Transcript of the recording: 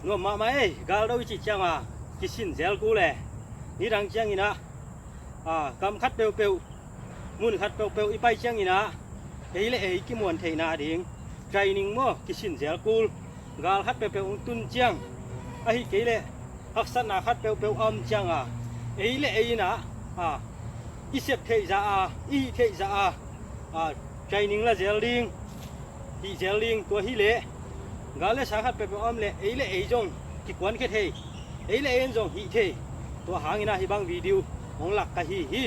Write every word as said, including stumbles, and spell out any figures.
Nuam mahmah ei, galdo i cih cianga kisin zel kul e. Nidang cianginah, a, gam khat peuhpeuh, mun khat peuhpeuh i pai cianginah ei le ei kimuan theihna ding training maw kisin zel kul. Gal khat peuhpeuh hong tun ciang, ahi kei leh haksatna khat peuhpeuh a om cianga ei le ei inah, a, i sep theih zah a, i hih theih zah a, a, training la zel ding, hih zel ding. Tua hileh gal le sa khat peuhpeuh a om leh ei le ei zong kikuankhia thei, ei le ei in zong hih thei. Tua hanginah hih bang video hong lak ka hi hi.